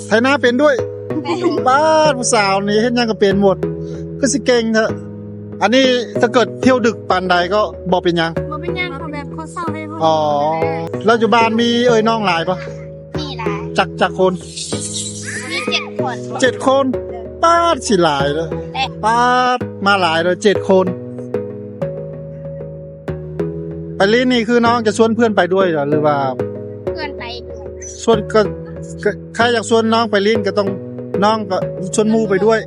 ໄຖນາເປັນດ້ວຍ? ເປັນ. ປາດ ຜູ້ສາວນີ້ເຮັດຫຍັງກໍເປັນໝົດ ຄືຊິເກັ່ງແທ້. ອັນນີ້ຖ້າເກີດທ່ຽວດຶກປານໃດກໍບໍ່ເປັນຫຍັງ? ບໍ່ເປັນຫຍັງ ເຂົາແບບເຂົາເຊົ່າໃຫ້ເຮົາ. ອໍ ແລ້ວຢູ່ບ້ານມີເອື້ອຍນ້ອງຫຼາຍບໍ່? ມີຫຼາຍ. ຈັກ ຈັກຄົນ? ມີເຈັດຄົນ. ເຈັດຄົນ? ປາດ ຊິຫຼາຍເດີ. ເອີ. ປາດ ມາຫຼາຍເດີ ເຈັດຄົນ. ໄປຫຼິ້ນນີ້ຄືນ້ອງຈະຊວນເພື່ອນໄປດ້ວຍເຫຼື ຫຼືວ່າ ເພື່ອນໄປດ້ວຍ. ຊວນກໍ ກໍ ໃຄຢາກຊວນນ້ອງໄປຫຼິ້ນກໍຕ້ອງ ນ້ອງກໍຊວນໝູ່ໄປດ້ວຍ.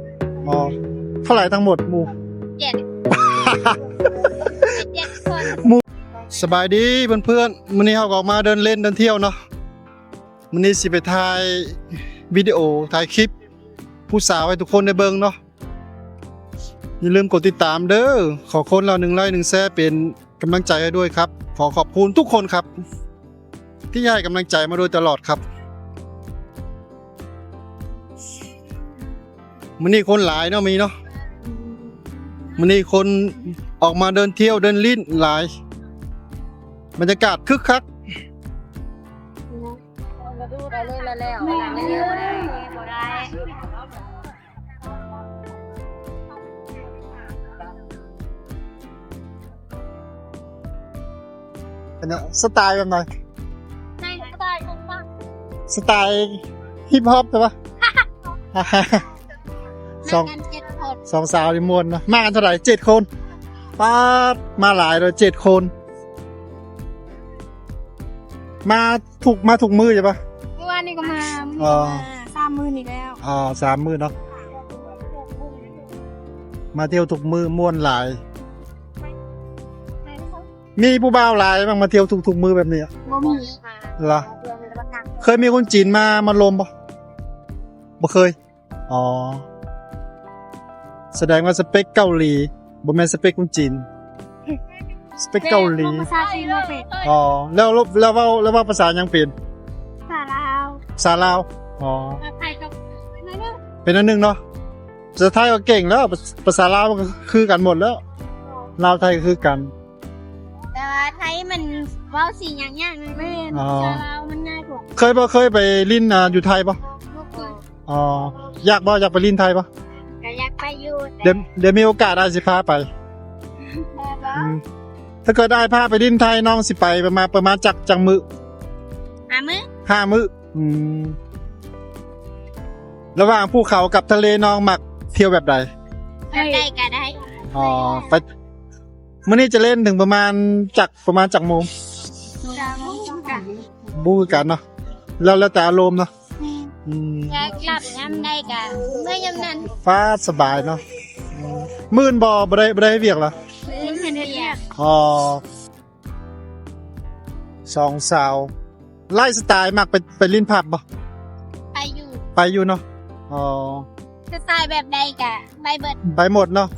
ອໍ ເທົ່າໃດທັງໝົດໝູ່? ເຈັດ. ເຈັດຄົນ. ໝູ່. ສະບາຍດີເພື່ອນໆ ມື້ນີ້ເຮົາກໍອອກມາເດີນຫຼິ້ນເດີນທ່ຽວເນາະ. ມື້ນີ້ຊິໄປຖ່າຍວິດີໂອ ຖ່າຍຄລິບຜູ້ສາວໃຫ້ທຸກຄົນໄດ້ເບິ່ງເນາະ. ຢ່າລືມກົດຕິດຕາມເດີ ຂໍຄົນລະໜຶ່ງໄລຄ໌ ໜຶ່ງແຊຣ໌ ເປັນກຳລັງໃຈໃຫ້ດ້ວຍຄັບ. ຂໍຂອບຄຸນທຸກຄົນຄັບ ທີ່ໃຫ້ກຳລັງໃຈມາໂດຍຕະຫຼອດຄັບ. ມື້ນີ້ຄົນຫຼາຍເນາະ ມື້ນີ້ເນາະ ມື້ນີ້ຄົນອອກມາເດີນທ່ຽວເດີນຫຼິ້ນຫຼາຍ ບັນຍາກາດຄຶກຄັກ. ອັນນີ້ສະໄຕລ໌ແບບໃດ? ໃນສະໄຕລ໌ຂອງມັນ ສະໄຕລ໌ຮິບຮອບໃຊ່ປະ? ສອງ ມາກັນເຈັດຄົນ ສອງສາວນີ້ມ່ວນເນາະ. ມາກັນເທົ່າໃດ? ເຈັດຄົນ. ປາດ ມາຫຼາຍເລີຍ ເຈັດຄົນ. ມາ ທຸກ ມາທຸກມື້ໃຊ່ປະ? ມື້ວານນີ້ກໍມາ ມື້ນີ້ກໍມາ ອໍ ສາມມື້ນີ້ແລ້ວ. ອໍ ສາມມື້ເນາະ ມາທ່ຽວທຸກມື້ ມ່ວນຫຼາຍ. ມີຜູ້ບ່າວຫຼາຍບໍ່ ມາທ່ຽວທຸກໆມື້ແບບນີ້? ບໍ່ມີ. ລະ ເຄີຍມີຄົນຈີນມາ ມາລົມບໍ່? ບໍ່ເຄີຍ. ອໍ ສະແດງວ່າສະເປັກເກົາຫຼີ ບໍ່ແມ່ນສະເປັກຄົນຈີນ ສະເປັກເກົາຫຼີ. ເວົ້າພາສາຈີນບໍ່ເປັນ. ອໍ ແລ້ວ ແລ້ວເວົ້າ ແລ້ວເວົ້າພາສາຫຍັງເປັນ? ພາສາລາວ. ພາສາລາວ. ອໍ ພາສາໄທກໍເປັນໜ້ອຍໜຶ່ງ ເປັນໜ້ອຍໜຶ່ງເນາະ. ພາສາໄທກໍເກັ່ງແລ້ວ ພາສາລາວມັນກໍຄືກັນໝົດແລ້ວ. ອໍ ລາວໄທກໍຄືກັນ. ແຕ່ວ່າໄທມັນເວົ້າຊິຍາກໆ ແມ່ນ. ອໍ ພາສາລາວມັນງ່າຍກວ່າ. ເຄີຍບໍ່ ເຄີຍໄປຫຼິ້ນ ອ່າ ຢູ່ໄທບໍ່? ບໍ່ເຄີຍ. ອໍ ຢາກບໍ່? ຢາກໄປຫຼິ້ນໄທບໍ່? ກໍຢາກໄປຢູ່ ແຕ່ ດຽວ ດຽວມີໂອກາດອ້າຍຊິພາໄປ. ໄດ້ບໍ່? ອືມ ຖ້າເກີດອ້າຍພາໄປຫຼິ້ນໄທ ນ້ອງຊິໄປປະມານ ປະມານຈັກ ຈັກມື້? ຫ້າມື້. ຫ້າມື້. ອືມ ລະຫວ່າງພູເຂົາກັບທະເລ ນ້ອງມັກທ່ຽວແບບໃດ? ແບບໃດກໍໄດ້. ອໍ ໄປ ມື້ນີ້ຈະຫຼິ້ນເຖິງປະມານຈັກ ປະມານຈັກໂມງ? ສາມໂມງຄືກັນ. ບໍ່ຄືກັນເນາະ ແລ້ວ ແລ້ວແຕ່ອາລົມເນາະ. ແມ່ນ. ອືມ ຢາກຫຼັບຍາມໃດກໍເມື່ອຍາມນັ້ນ. ຟ້າ ສະບາຍເນາະ. ອືມ ມື່ນບໍ່? ບໍ່ໄດ້ ບໍ່ໄດ້ເຮັດວຽກລະ? ບໍ່ໄດ້ເຮັດວຽກ. ອໍ ສອງສາວ ໄລຟ໌ສະໄຕລ໌ມັກໄປ ໄປຫຼິ້ນຜັບບໍ່? ໄປຢູ່. ໄປຢູ່ເນາະ. ອໍ ສະໄຕລ໌ແບບໃດກະໄປເບິດ. ໄປໝົດເນາະ.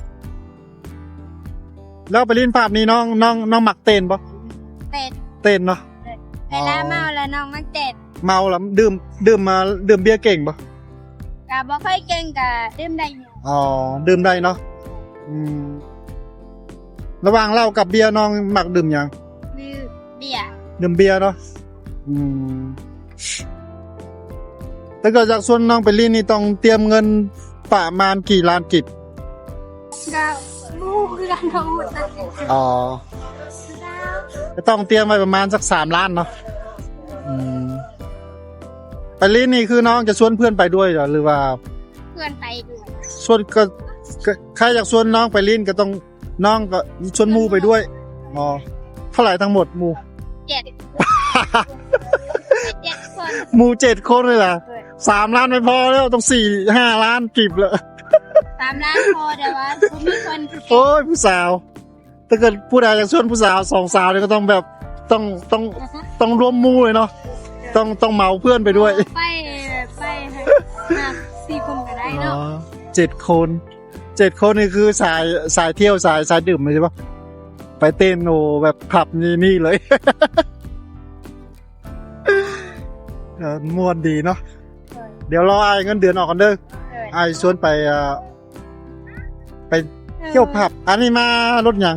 ແລ້ວໄປຫຼິ້ນຜັບນີ້ ນ້ອງ ນ້ອງ ນ້ອງມັກເຕັ້ນບໍ່? ເຕັ້ນ. ເຕັ້ນເນາະ. ເວລາເມົາແລ້ວນ້ອງມັກເຕັ້ນ. ເມົາແລ້ວດື່ມ ດື່ມ ມາ ດື່ມເບຍເກັ່ງບໍ່? ກະບໍ່ຄ່ອຍເກັ່ງ ກະດື່ມໄດ້ຢູ່. ອໍ ດື່ມໄດ້ເນາະ. ອືມ ລະຫວ່າງເຫຼົ້າກັບເບຍ ນ້ອງມັກດື່ມຫຍັງ? ດື່ມເບຍ. ດື່ມເບຍເນາະ. ອືມ ຖ້າເກີດຢາກຊວນນ້ອງໄປຫຼິ້ນນີ້ ຕ້ອງຕຽມເງິນປະມານກີ່ລ້ານກີບ? ກໍບໍ່ຮູ້ຄືກັນ. ອໍ ກໍຕ້ອງຕຽມໄວ້ປະມານສັກສາມລ້ານເນາະ. ອືມ ໄປຫຼິ້ນນີ້ຄືນ້ອງຈະຊວນເພື່ອນໄປດ້ວຍເຫຼື ຫຼືວ່າ ເພື່ອນໄປດ້ວຍ. ຊວນ ກໍ ກໍ ໃຄຢາກຊວນນ້ອງໄປຫຼິ້ນກໍຕ້ອງ ນ້ອງກໍຊວນໝູ່ໄປດ້ວຍ. ອໍ ເທົ່າໃດທັງໝົດໝູ່? ເຈັດ. ເຈັດຄົນ. ໝູ່ເຈັດຄົນເລີຍລະ. ໂດຍ. ສາມລ້ານໄມ່ພໍແລ້ວ ຕ້ອງສີ່ຫ້າລ້ານກີບລະ. ສາມລ້ານພໍ ແຕ່ວ່າບໍ່ມີຄົນ. ໂອ້ຍ ຜູ້ສາວ ຖ້າເກີດຜູ້ໃດຢາກຊວນຜູ້ສາວ ສອງສາວນີ້ກໍຕ້ອງແບບ ຕ້ອງ ຕ້ອງ ຕ້ອງລວມໝູ່ເລີຍເນາະ. ຕ້ອງ ຕ້ອງເໝົາເພື່ອນໄປດ້ວຍ. ໄປ ໄປຫາສີ່ຄົນກໍໄດ້ເນາະ. ອໍ ເຈັດຄົນ. ເຈັດຄົນນີ້ຄືສາຍ ສາຍທ່ຽວ ສາຍ ສາຍດື່ມເລີຍໃຊ່ປະ? ໄປເຕັ້ນ ໂອ້ ແບບຜັບນີ້ ນີ້ເລີຍ. ເອີ ມ່ວນດີເນາະ. ໂດຍ. ດຽວລໍອ້າຍເງິນເດືອນອອກກ່ອນເດີ. ໂດຍ. ອ້າຍຊວນໄປ ອ່າ ໄປທ່ຽວຜັບ. ເອີ ອັນນີ້ມາລົດຫຍັງ?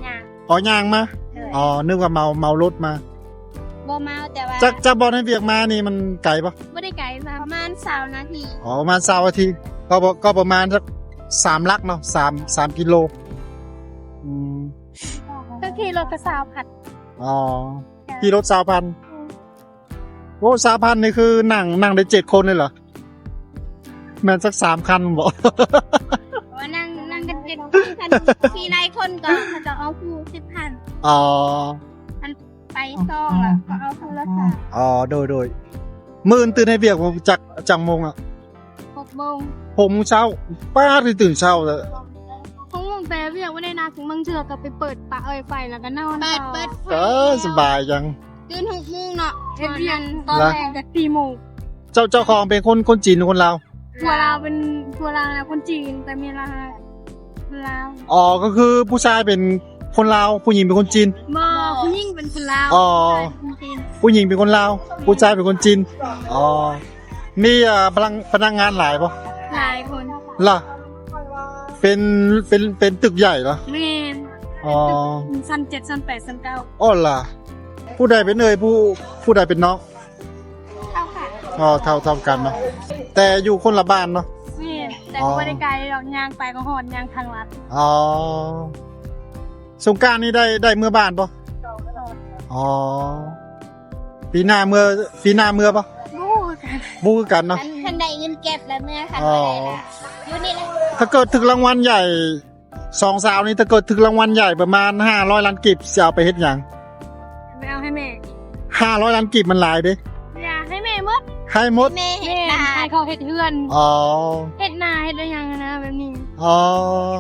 ຍ່າງ. ອໍ ຍ່າງມາ. ໂດຍ. ອໍ ນຶກວ່າເໝົາ ເໝົາລົດມາ. ບໍ່ເມົາ ແຕ່ວ່າ ຈາກ ຈາກບ່ອນເຮັດວຽກມານີ້ມັນໄກບໍ່? ບໍ່ໄດ້ໄກ ປະມານຊາວນາທີ. ອໍ ປະມານຊາວນາທີ ກໍບໍ່ ກໍປະມານສັກສາມຫຼັກເນາະ ສາມ ສາມກິໂລ. ອືມ ກໍຂີ່ລົດກໍຊາວພັນ. ອໍ ຂີ່ລົດຊາວພັນ. ໂອ້ ຊາວພັນນີ້ຄືນັ່ງ ນັ່ງໄດ້ເຈັດຄົນເລີຍເຫລອ? ແມ່ນຈັກສາມຄັນບໍ່? ໂອ້ ນັ່ງ ນັ່ງກັນເຈັດຄົນ ຄັນຂີ່ຫຼາຍຄົນກໍ ເຂົາເຈົ້າເອົາຄູ່ສິບພັນ. ອໍ ຄັນໄປສອງລະກໍເອົາຄູ່ລະສາມ. ອໍ ໂດຍ ໂດຍ. ມື້ອື່ນຕື່ນໃຫ້ວຽກຈັກ ຈັກໂມງອະ? ຫົກໂມງ. ຫົກໂມງເຊົ້າ. ປາດ ຄືຕື່ນເຊົ້າແທ້. ຫົກໂມງ ແຕ່ວຽກບໍ່ໄດ້ໜັກ ບາງເທື່ອກໍໄປເປີດປະ ເອີຍ ໄຟ ແລ້ວກໍນອນ. ເປີດ ເປີດໄຟ. ເອີ ສະບາຍຈັງ. ຕື່ນຫົກໂມງເນາະ ເຮັດວຽກຕອນແລງກໍສີ່ໂມງ. ເຈົ້າ ເຈົ້າຂອງເປັນຄົນ ຄົນຈີນ ຫຼື ຄົນລາວ? ຜົວລາວ ເປັນ ຜົວລາວ ຄົນຈີນ ແຕ່ເມຍລາວ ຄົນລາວ. ອໍ ກໍຄືຜູ້ຊາຍເປັນຄົນລາວ ຜູ້ຍິງເປັນຄົນຈີນ? ບໍ່ ຜູ້ຍິງເປັນຄົນລາວ. ອໍ ຜູ້ຊາຍເປັນຄົນຈີນ. ຜູ້ຍິງເປັນຄົນລາວ ຜູ້ຊາຍເປັນຄົນຈີນ. ອໍ ມີ ເອີ ພະນັກ ພະນັກງານຫຼາຍບໍ່? ຫຼາຍຄົນ. ລະ ເປັນ ເປັນ ເປັນຕຶກໃຫຍ່ເນາະ? ແມ່ນ. ອໍ ຊັ້ນເຈັດ ຊັ້ນແປດ ຊັ້ນເກົ້າ. ອໍລະ ຜູ້ໃດເປັນເອີຍ ຜູ້ ຜູ້ໃດເປັນນ້ອງ? ເທົ່າກັນ. ອໍ ເທົ່າ ເທົ່າກັນເນາະ ແຕ່ຢູ່ຄົນລະບ້ານເນາະ? ແມ່ນ ແຕ່ ອໍ ບໍ່ໄດ້ໄກດອກ ຍ່າງໄປກໍຮອດ ຍ່າງທາງລັດ. ອໍ ສົງການນີ້ໄດ້ ໄດ້ເມືອບ້ານບໍ່? ອໍ ປີໜ້າເມືອ ປີໜ້າເມືອບໍ່? ບໍ່ຮູ້ຄືກັນ. ບໍ່ຮູ້ຄືກັນເນາະ. ຄັນ ຄັນໄດ້ເງິນເກັບແລ້ວເມືອ ຄັນ ອໍ ບໍ່ໄດ້ລະ ຢູ່ນີ້ແຫຼະ. ຖ້າເກີດຖືກລາງວັນໃຫຍ່ ສອງສາວນີ້ ຖ້າເກີດຖືກລາງວັນໃຫຍ່ປະມານຫ້າຮ້ອຍລ້ານກີບ ຊິເອົາໄປເຮັດຫຍັງ? ໄປເອົາໃຫ້ແມ່. ຫ້າຮ້ອຍລ້ານກີບມັນຫຼາຍເດ້. ຢ່າ ໃຫ້ແມ່ໝົດ. ໃຫ້ໝົດ. ແມ່ເຮັດ ແມ່ ບ້ານ ໃຫ້ເຂົາເຮັດເຮືອນ. ອໍ ເຮັດນາ ເຮັດອີ່ຫຍັງຫັ້ນນະ ແບບນີ້. ອໍ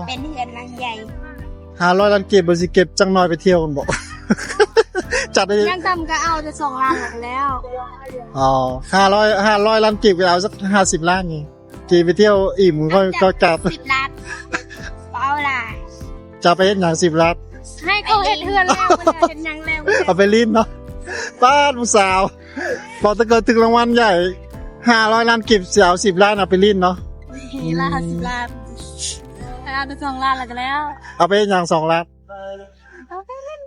ເປັນເຮືອນຫຼັງໃຫຍ່. ຫ້າຮ້ອຍລ້ານກີບ ບໍ່ຊິເກັບຈັກໜ້ອຍໄປທ່ຽວກັນບໍ່? ຈັດໄດ້ ຢ່າງຕ່ຳກໍເອົາແຕ່ສອງລ້ານແລ້ວກໍແລ້ວ. ອໍ ຫ້າຮ້ອຍ ຫ້າຮ້ອຍລ້ານກີບ ກໍເອົາສັກຫ້າສິບລ້ານນີ້ ຂີ່ໄປທ່ຽວອີ່ມ ຂ້ອຍກໍຈັດສິບລ້ານ. ບໍ່ເອົາຫຼາຍ. ຈະໄປເຮັດຫຍັງສິບລ້ານ? ໃຫ້ເຂົາເຮັດເຮືອນແລ້ວ ເຮັດຫຍັງແລ້ວ ເອົາໄປຫຼິ້ນເນາະ. ປາດ ຜູ້ສາວ ບອກ ຖ້າເກີດຖືກລາງວັນໃຫຍ່ຫ້າຮ້ອຍລ້ານກີບ ຊິເອົາສິບລ້ານເອົາໄປຫຼິ້ນເນາະ. ເຮລະຫ້າສິບລ້ານ ເອົາແຕ່ສອງລ້ານແລ້ວກໍແລ້ວ. ເອົາໄປເຮັດຫຍັງສອງລ້ານ? ເອົາໄປຫຼິ້ນ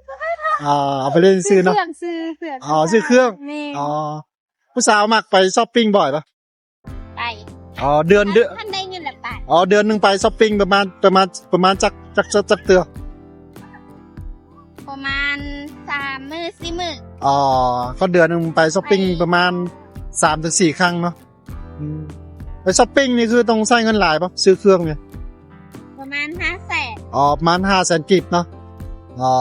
ເອົາໄປຫຼິ້ນຊື່ເນາະ. ຊື້ເຄື່ອງ ຊື້ເຄື່ອງ. ອໍ ຊື້ເຄື່ອງ. ແມ່ນ. ອໍ ຜູ້ສາວມັກໄປຊັອບປິງບ່ອຍປະ? ໄປ. ອໍ ເດືອນ ເດືອນ ຄັນໄດ້ເງິນລະໄປ. ອໍ ເດືອນໜຶ່ງໄປຊັອບປິງປະມານ ປະມານ ປະມານຈັກ ຈັກ ຈັກ ຈັກເທື່ອ? ປະມານສາມມື້ສີ່ມື້. ອໍ ກໍເດືອນໜຶ່ງໄປຊັອບປິງປະມານສາມເຖິງສີ່ຄັ້ງເນາະ. ອືມ ໄປຊັອບປິງນີ້ຄືຕ້ອງໃຊ້ເງິນຫຼາຍບໍ່? ຊື້ເຄື່ອງນີ້ ປະມານຫ້າແສນ. ອໍ ປະມານຫ້າແສນກີບເນາະ. ອໍ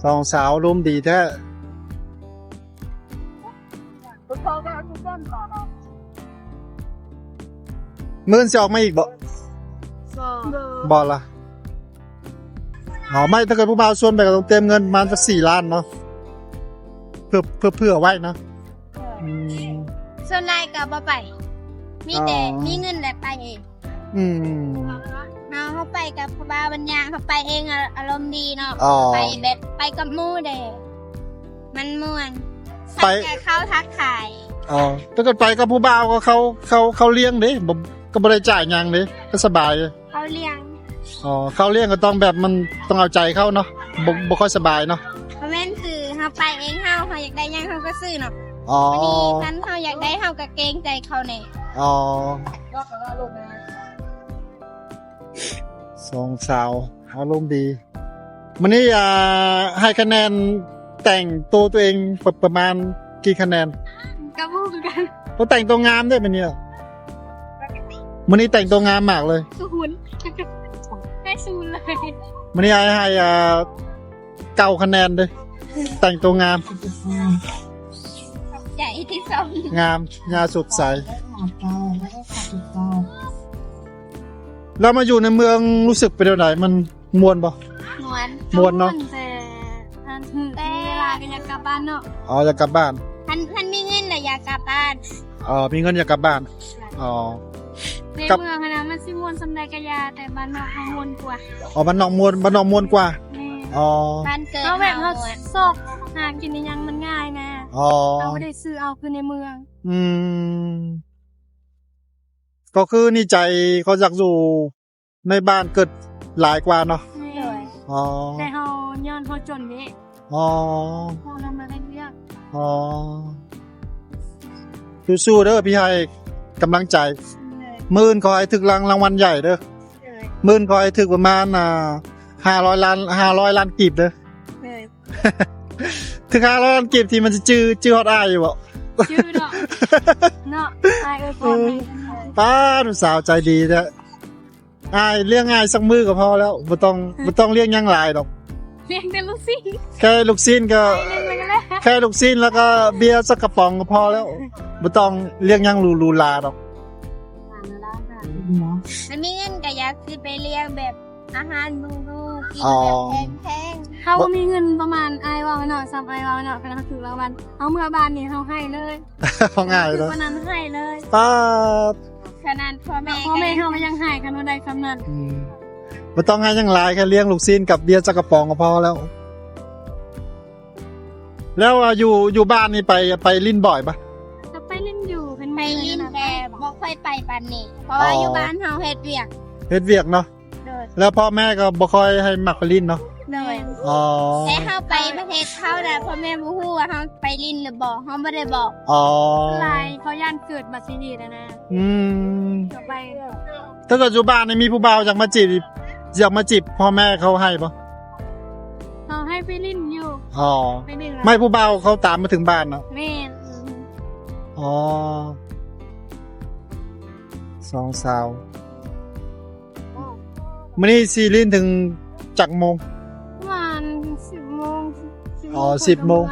ສອງສາວອາລົມດີແທ້. ມື້ອື່ນຊິອອກມາອີກບໍ່? ບໍ່. ບໍ່ລະ. ອໍ ໄມ່ ຖ້າເກີດຜູ້ບ່າວຊວນໄປກໍຕ້ອງຕຽມເງິນປະມານຈັກສີ່ລ້ານເນາະ ເພື່ອ ເພື່ອ ເຜື່ອໄວ້ນະ. ອືມ ສ່ວນຫຼາຍກໍບໍ່ໄປ ມີແຕ່ ອໍ ມີເງິນແລ້ວໄປເອງ. ອືມ ເຮົາ ເຮົາໄປກັບຜູ້ບ່າວບັນຍາງ ເຮົາໄປເອງ ອາ ອາລົມດີເນາະ. ອໍ ໄປແບບ ໄປກັບໝູ່ເດ້ ມັນມ່ວນ. ໄປ ໄປແຕ່ເຂົາທັກທາຍ. ອໍ ແຕ່ກໍໄປກັບຜູ້ບ່າວກໍເຂົາ ເຂົາ ເຂົາລ້ຽງເດ້ ບໍ່ ກໍບໍ່ໄດ້ຈ່າຍຫຍັງເດ້ ກໍສະບາຍ. ເຂົາລ້ຽງ. ອໍ ເຂົາລ້ຽງກໍຕ້ອງແບບ ມັນຕ້ອງເອົາໃຈເຂົາເນາະ ບໍ່ ບໍ່ຄ່ອຍສະບາຍເນາະ. ບໍ່ແມ່ນ ຄືເຮົາໄປເອງ ເຮົາ ເຮົາຢາກໄດ້ຫຍັງເຮົາກໍຊື້ເນາະ. ອໍ ບາດນີ້ຄັນເຮົາຢາກໄດ້ ເຮົາກໍເກງໃຈເຂົາແດ່. ອໍ ສອງສາວອາລົມດີ. ມື້ນີ້ ອ່າ ໃຫ້ຄະແນນແຕ່ງໂຕຕົວເອງປະ ປະມານກີ່ຄະແນນ? ກໍບໍ່ຮູ້ຄືກັນ. ໂອ້ ແຕ່ງໂຕງາມເດ້ມື້ນີ້. ປະກະຕິ. ມື້ນີ້ແຕ່ງໂຕງາມມາກເລີຍ. ສຸຫຸນ ໃຫ້ສູນເລີຍ. ມື້ນີ້ໃຫ້ ໃຫ້ ອ່າ ເກົ້າຄະແນນເດ້ ແຕ່ງໂຕງາມ. ຂອບໃຈທີ່ຊົມ. ງາມ ຍາສົດໃສ. ແລ້ວມາຢູ່ໃນເມືອງຮູ້ສຶກເປັນແນວໃດ? ມັນ ມ່ວນບໍ່? ມ່ວນ. ມ່ວນເນາະ. ແຕ່ອັນ ແຕ່ເວລາກໍຢາກກັບບ້ານເນາະ. ອໍ ຢາກກັບບ້ານ. ຄັນ ຄັນມີເງິນລະຢາກກັບບ້ານ. ອໍ ມີເງິນຢາກກັບບ້ານ. ອໍ ໃນເມືອງຫັ້ນນະ ມັນຊິມ່ວນສ່ຳໃດກໍຢ່າ ແຕ່ບ້ານນອກເຮົາມ່ວນກວ່າ. ອໍ ບ້ານນອກມ່ວນ ບ້ານນອກມ່ວນກວ່າ. ແມ່ນ. ອໍ ບ້ານເກີດເຮົາແບບເຮົາ ເຮົາມ່ວນ ຊອກຫາກິນອີ່ຫຍັງມັນງ່າຍນະ. ອໍ ເຮົາບໍ່ໄດ້ຊື້ເອົາຄືໃນເມືອງ. ອືມ ກໍຄືນີ້ໃຈກໍຢາກຢູ່ ໃນບ້ານເກີດຫຼາຍກວ່າເນາະ. ແມ່ນ. ອໍ ແຕ່ເຮົາ ຍ້ອນເຮົາຈົນເດ້. ອໍ ພໍ່ລາວມາເຮັດວຽກ. ອໍ ສູ້ໆເດີ ພີ່ໃຫ້ກຳລັງໃຈ. ມື້ອື່ນຂໍໃຫ້ຖືກລາງ ລາງວັນໃຫຍ່ເດີ. ມື້ອື່ນຂໍໃຫ້ຖືກປະມານ ອ່າ ຫ້າຮ້ອຍລ້ານ ຫ້າຮ້ອຍລ້ານກີບເດີ. ຖືກຫ້າຮ້ອຍລ້ານກີບທີ່ມັນຈະຈື່ ຈື່ຮອດອ້າຍຢູ່ບໍ່? ຈື່ເນາະ ເນາະ ອ້າຍອວຍພອນໃຫ້. ປ້າດ ຜູ້ສາວໃຈດີແທ້. ອ້າຍ ລ້ຽງອ້າຍສັກມື້ກໍພໍແລ້ວ ບໍ່ຕ້ອງ ບໍ່ຕ້ອງລ້ຽງຫຍັງຫຼາຍດອກ. ລ້ຽງແຕ່ລູກຊີ້ນ ແຄ່ລູກຊີ້ນກໍ ແຄ່ລູກຊີ້ນ ແລ້ວກໍເບຍສັກກະປ໋ອງກໍພໍແລ້ວ ບໍ່ຕ້ອງລ້ຽງຫຍັງຫຼູຫຼາດອກ. ຄັນມີເງິນກໍຢາກຊິໄປລ້ຽງແບບ ອາຫານຫຼູໆ ກິນແບບແພງໆ. ເຮົາບໍ່ມີເງິນປະມານອ້າຍເວົ້າເນາະ ສ່ຳອ້າຍເວົ້າເນາະ ຄັນເຮົາຖືກລາງວັນ ເຮົາເມືອບ້ານນີ້ເຮົາໃຫ້ເລີຍ. ເຮົາງ່າຍເນາະ ປານນັ້ນໃຫ້ເລີຍ. ປ້າດ ຂະໜາດພໍ່ແມ່ ພໍ່ແມ່ເຮົາກໍຍັງໃຫ້ ຄັນວ່າໄດ້ສ່ຳນັ້ນ. ອືມ ບໍ່ຕ້ອງໃຫ້ຫຍັງຫຼາຍ ແຄ່ລ້ຽງລູກຊີ້ນກັບເບຍຈັກກະປ໋ອງກໍພໍແລ້ວ. ແລ້ວ ອາ ຢູ່ ຢູ່ບ້ານນີ້ໄປ ໄປຫຼິ້ນບ່ອຍປະ? ກໍໄປຫຼິ້ນຢູ່ ໄປຫຼິ້ນແຕ່ບໍ່ຄ່ອຍໄປປານນີ້ ເພາະວ່າ ອໍ ຢູ່ບ້ານເຮົາເຮັດວຽກ ເຮັດວຽກເນາະ. ໂດຍ ແລ້ວພໍ່ແມ່ກໍບໍ່ຄ່ອຍໃຫ້ມັກໄປຫຼິ້ນເນາະ. ໂດຍ ອໍ ແຕ່ເຮົາໄປປະເທດເຂົານະ ພໍ່ແມ່ບໍ່ຮູ້ວ່າເຮົາໄປຫຼິ້ນຫຼືບໍ່ ເຮົາບໍ່ໄດ້ບອກ. ອໍ ສ່ວນຫຼາຍເຂົາຢ້ານເກີດບັດຊີວິດຫັ້ນນະ. ອືມ ກໍໄປ. ຖ້າເກີດຢູ່ບ້ານນີ້ມີຜູ້ບ່າວຢາກມາຈີບ ຢາກມາຈີບ ພໍ່ແມ່ເຂົາໃຫ້ບໍ່? ເຂົາໃຫ້ໄປຫຼິ້ນຢູ່. ອໍ ໄປຫຼິ້ນ ໃຫ້ຜູ້ບ່າວເຂົາຕາມມາເຖິງບ້ານເນາະ. ແມ່ນ. ອໍ ສອງສາວ. ມື້ນີ້ຊິຫຼິ້ນເຖິງຈັກໂມງ? ປະມານສິບໂມງ. ອໍ ສິບໂມງ.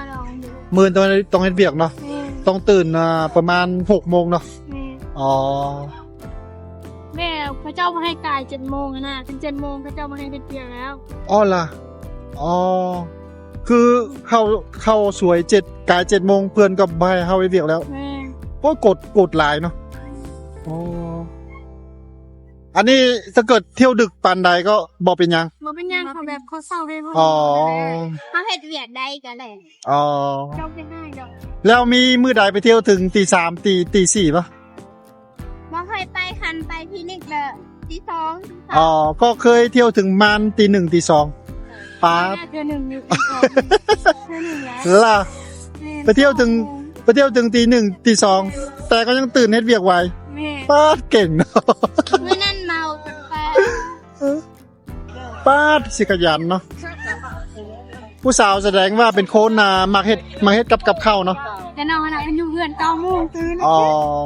ມື້ອື່ນຕ້ອງ ຕ້ອງເຮັດວຽກເນາະ. ແມ່ນ. ຕ້ອງຕື່ນ ອ່າ ປະມານຫົກໂມງເນາະ. ແມ່ນ. ອໍ ແມ່ເຂົາເຈົ້າບໍ່ໃຫ້ກາຍເຈັດໂມງຫັ້ນນະ ເປັນເຈັດໂມງເຂົາເຈົ້າບໍ່ໃຫ້ເຮັດວຽກແລ້ວ. ອໍລະ. ອໍ ຄືເຂົ້າ ເຂົ້າສວຍເຈັດ ກາຍເຈັດໂມງ ເພິ່ນກໍບໍ່ໃຫ້ເຮົາເຮັດວຽກແລ້ວ. ແມ່ນ. ໂອ້ຍ ກົດ ກົດຫຼາຍເນາະ. ອໍ ອັນນີ້ຖ້າເກີດທ່ຽວດຶກປານໃດກໍບໍ່ເປັນຫຍັງ. ບໍ່ເປັນຫຍັງ ເຂົາແບບເຂົາເຊົາໃຫ້ເຮົາ. ອໍ ເຮົາເຮັດວຽກໄດ້ກໍແລ້ວ. ອໍ ເຈົ້າໄປໃຫ້ດອກ. ແລ້ວມີມື້ໃດໄປທ່ຽວເຖິງຕີສາມ ຕີ ຕີສີ່ບໍ່? ບໍ່ເຄີຍໄປ ຄັນໄປພິນິກລະຕີສອງ. ອໍ ກໍເຄີຍທ່ຽວເຖິງປະມານຕີໜຶ່ງ ຕີສອງ. ປາດ ເທື່ອໜຶ່ງຢູ່ຕີສອງ. ເທື່ອໜຶ່ງແລ້ວ ລະ ແມ່ນ ໄປທ່ຽວເຖິງ ໄປທ່ຽວເຖິງຕີໜຶ່ງ ຕີສອງ ແຕ່ກໍຍັງຕື່ນເຮັດວຽກໄວ. ແມ່ນ. ປາດ ເກັ່ງເນາະ. ມື້ນັ້ນເມົາ. ປາດ ຊິຂະຫຍັນເນາະ. ຜູ້ສາວສະແດງວ່າເປັນຄົນ ອ່າ ມັກເຮັດ ມັກເຮັດກັບ ກັບເຂົ້າເນາະ. ແຕ່ນ້ອງຫັ້ນນະ ເພິ່ນຢູ່ເຮືອນເກົ້າໂມງຕື່ນ. ອໍ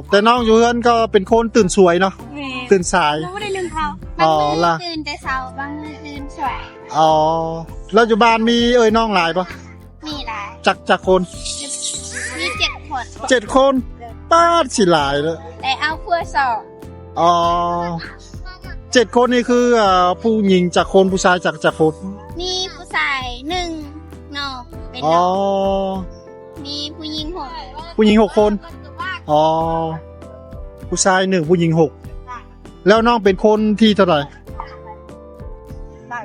ແຕ່ນ້ອງຢູ່ເຮືອນກໍເປັນຄົນຕື່ນສວຍເນາະ. ແມ່ນ. ຕື່ນສາຍ. ບໍ່ໄດ້ໜຶ້ງເຂົ້າ. ອໍ ບາງມື້ລະ ຕື່ນແຕ່ເຊົ້າ ບາງມື້ຕື່ນສວຍ. ອໍ ແລ້ວຢູ່ບ້ານມີເອື້ອຍນ້ອງຫຼາຍບໍ່? ມີຫຼາຍ. ຈັກ ຈັກຄົນ? ມີເຈັດຄົນ. ເຈັດຄົນ. ປາດ ຊິຫຼາຍເດີ. ແຕ່ເອົາຜົວສອງ. ອໍ ເຈັດຄົນນີ້ຄື ເອີ ຜູ້ຍິງຈັກຄົນ ຜູ້ຊາຍຈັກ ຈັກຄົນ? ມີຜູ້ຊາຍໜຶ່ງ ນ້ອງເປັນ ອໍ ນ້ອງ ມີຜູ້ຍິງຫົກ. ຜູ້ຍິງຫົກຄົນ. ອໍ ຜູ້ຊາຍໜຶ່ງ ຜູ້ຍິງຫົກ. ແລ້ວນ້ອງເປັນຄົນທີເທົ່າໃດ?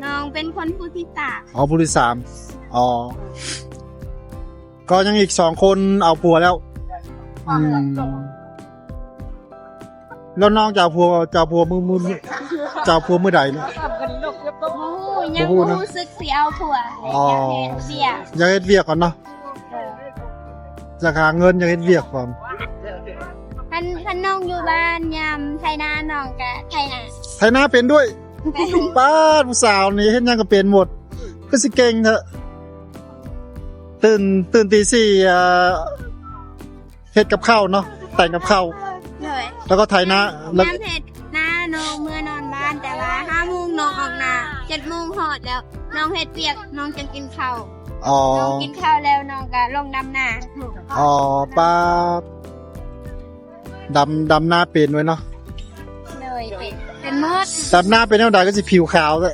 ນ້ອງເປັນຄົນຜູ້ທີສາມ. ອໍ ຜູ້ທີສາມ. ອໍ ກໍຍັງອີກສອງຄົນເອົາຜົວແລ້ວ. ອືມ ແລ້ວນ້ອງຈະເອົາຜົວ ຈະເອົາຜົວມື້ ມື້ ຈະເອົາຜົວມື້ໃດນີ້? ບໍ່ຮູ້ ຍັງບໍ່ຮູ້ເນາະ ຮູ້ສຶກຊິເອົາຜົວ. ອໍ ຢາກເຮັດວຽກ ຢາກເຮັດວຽກກ່ອນເນາະ. ຢາກຫາເງິນ ຢາກເຮັດວຽກກ່ອນ. ຄັນ ຄັນນ້ອງຢູ່ບ້ານຍາມໄຖນາ ນ້ອງກະໄຖນາ. ໄຖນາເປັນດ້ວຍ? ເປັນ. ປາດ ຜູ້ສາວນີ້ເຮັດຫຍັງກໍເປັນໝົດ ຄືຊິເກັ່ງແທ້. ຕື່ນ ຕື່ນຕີສີ່ ອ່າ ເຮັດກັບເຂົ້າເນາະ ແຕ່ງກັບເຂົ້າ. ໂດຍ. ແລ້ວກໍໄຖນາ ແລ້ວຍາມເຮັດນາ ນ້ອງເມືອນອນບ້ານ ແຕ່ວ່າຫ້າໂມງນ້ອງອອກນາ ເຈັດໂມງຮອດແລ້ວ ນ້ອງເຮັດວຽກ ນ້ອງຈຶ່ງກິນເຂົ້າ. ອໍ ນ້ອງກິນເຂົ້າແລ້ວ ນ້ອງກໍລົງດຳນາ. ອໍ ປາດ ດຳ ດຳນາເປັນເວີຍເນາະ. ໂດຍ ເປັນ ເປັນໝົດ. ດຳນາເປັນແນວໃດ ຄືຊິຜິວຂາວແທ້?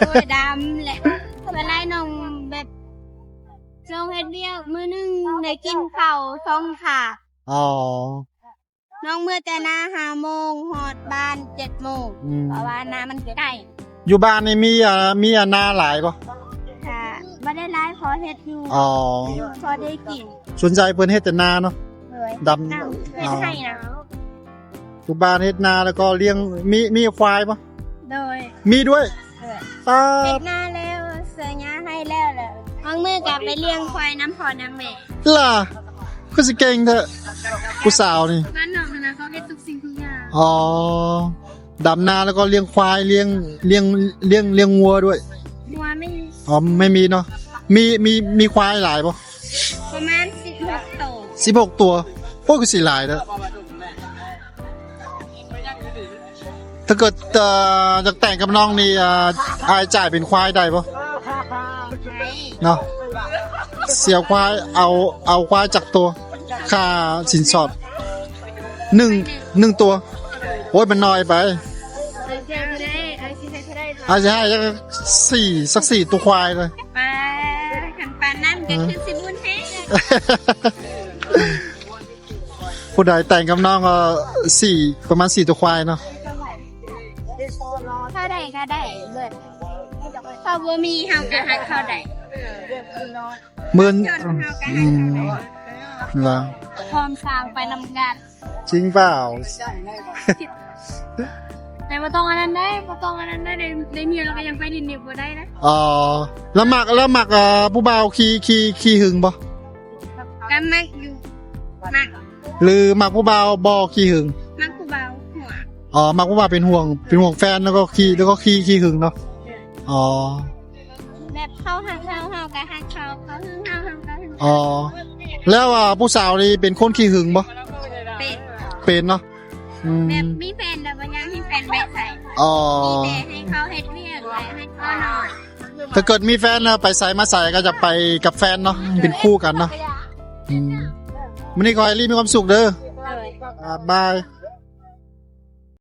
ໂດຍ ດຳແຫຼະ. ສ່ວນຫຼາຍນ້ອງແບບ ຊ່ວງເຮັດວຽກມື້ໜຶ່ງໄດ້ກິນເຂົ້າສອງຖາດ. ອໍ ນ້ອງເມືອແຕ່ນາຫ້າໂມງ ຮອດບ້ານເຈັດໂມງ. ອືມ ເພາະວ່ານາມັນໃກ້. ຢູ່ບ້ານນີ້ມີ ອ່າ ມີນາຫຼາຍບໍ່? ກະບໍ່ໄດ້ຫຼາຍ ພໍເຮັດຢູ່. ອໍ ພໍໄດ້ກິນ. ສ່ວນໃຫຍ່ເພິ່ນເຮັດແຕ່ນາເນາະ. ໂດຍ ດຳ ເຮັດນາ ເຮັດໄຮ່ນະ. ຢູ່ບ້ານເຮັດນາ ແລ້ວກໍລ້ຽງ ມີ ມີຄວາຍບໍ່? ໂດຍ ມີດ້ວຍ. ເອີ ເຮັດນາແລ້ວ ເສຍຫຍ້າໃຫ້ແລ້ວ ແລ້ວບາງມື້ ກະໄປລ້ຽງຄວາຍນຳພໍ່ນຳແມ່. ລະ ຄືຊິເກັ່ງແທ້ ຜູ້ສາວນີ້. ບ້ານນອກຫັ້ນນະ ເຂົາເຮັດທຸກສິ່ງທຸກຢ່າງ. ອໍ ດຳນາ ແລ້ວກໍລ້ຽງຄວາຍ ລ້ຽງ ລ້ຽງ ລ້ຽງ ລ້ຽງງົວດ້ວຍ. ງົວໄມ່ມີ. ອໍ ໄມ່ມີເນາະ. ມີ ມີ ມີຄວາຍຫຼາຍບໍ່? ປະມານສິບຫົກໂຕ. ສິບຫົກຕົວ. ໂອ້ ຄືຊິຫຼາຍເດີ້. ຖ້າເກີດ ເອີ ຢາກແຕ່ງກັບນ້ອງນີ້ ເອີ ອ້າຍຈ່າຍເປັນຄວາຍໄດ້ບໍ່? ໄດ້. ເນາະ ເສຍຄວາຍ ເອົາ ເອົາຄວາຍຈັກຕົວ? ຄ່າສິນສອດ ໜຶ່ງ ໜຶ່ງຕົວ. ໂອ້ຍ ມັນໜ້ອຍໄປ. ອ້າຍຊິໃຫ້ເທົ່າໃດ? ອ້າຍຊິໃຫ້ເທົ່າໃດ? ອ້າຍຊິໃຫ້ຈັກສີ່ ສັກສີ່ຕົວຄວາຍເລີຍ. ປາ ຄັນປານນັ້ນກໍຄືຊິບຸນແຮງ. ຜູ້ໃດແຕ່ງກັບນ້ອງກໍສີ່ ປະມານສີ່ຕົວຄວາຍເນາະ. ເທົ່າໃດກໍໄດ້ເບິດ ເພາະບໍ່ມີເຮົາກໍຮັກເຂົາໄດ້. ໝື່ນ ເຮົາກໍຮັກເຂົາໄດ້. ອືມ ລະ ພ້ອມສ້າງໄປນຳກັນ. ຈິງເປົ່າ? ແຕ່ບໍ່ຕ້ອງອັນນັ້ນໄດ໋ ບໍ່ຕ້ອງອັນນັ້ນໄດ໋ ໄດ້ ໄດ້ເມຍແລ້ວກໍຍັງໄປຫຼິ້ນຢູ່ບໍ່ໄດ້ນະ. ອໍ ລະມັກ ລະມັກ ເອີ ຜູ້ບ່າວຂີ້ ຂີ້ ຂີ້ຫຶງບໍ່? ກໍມັກຢູ່ ມັກ. ຫຼືມັກຜູ້ບ່າວບໍ່ຂີ້ຫຶງ? ມັກຜູ້ບ່າວຫວງ. ອໍ ມັກຜູ້ບ່າວເປັນຫ່ວງ ເປັນຫ່ວງແຟນ ແລ້ວກໍຂີ້ ແລ້ວກໍຂີ້ ຂີ້ຫຶງເນາະ. ອໍ ແບບເຂົາຮັກເຮົາ ເຮົາກໍຮັກເຂົາ ເຂົາຫຶງເຮົາ ເຮົາກໍຫຶງ. ອໍ ແລ້ວ ອາ ຜູ້ສາວນີ້ເປັນຄົນຂີ້ຫຶງບໍ່? ເປັນ. ເປັນເນາະ. ອືມ ແບບມີແຟນແລ້ວບໍ່ຢາກໃຫ້ແຟນໄປໃສ. ອໍ ມີແຕ່ໃຫ້ເຂົາເຮັດວຽກ ແລະໃຫ້ເຂົານອນ. ຖ້າເກີດມີແຟນແລ້ວ ໄປໃສມາໃສກໍຈະໄປກັບແຟນເນາະ ເປັນຄູ່ກັນເນາະ. ອືມ ມື້ນີ້ຂໍໃຫ້ລີມີຄວາມສຸກເດີ. ໂດຍ ອາ ບາຍ.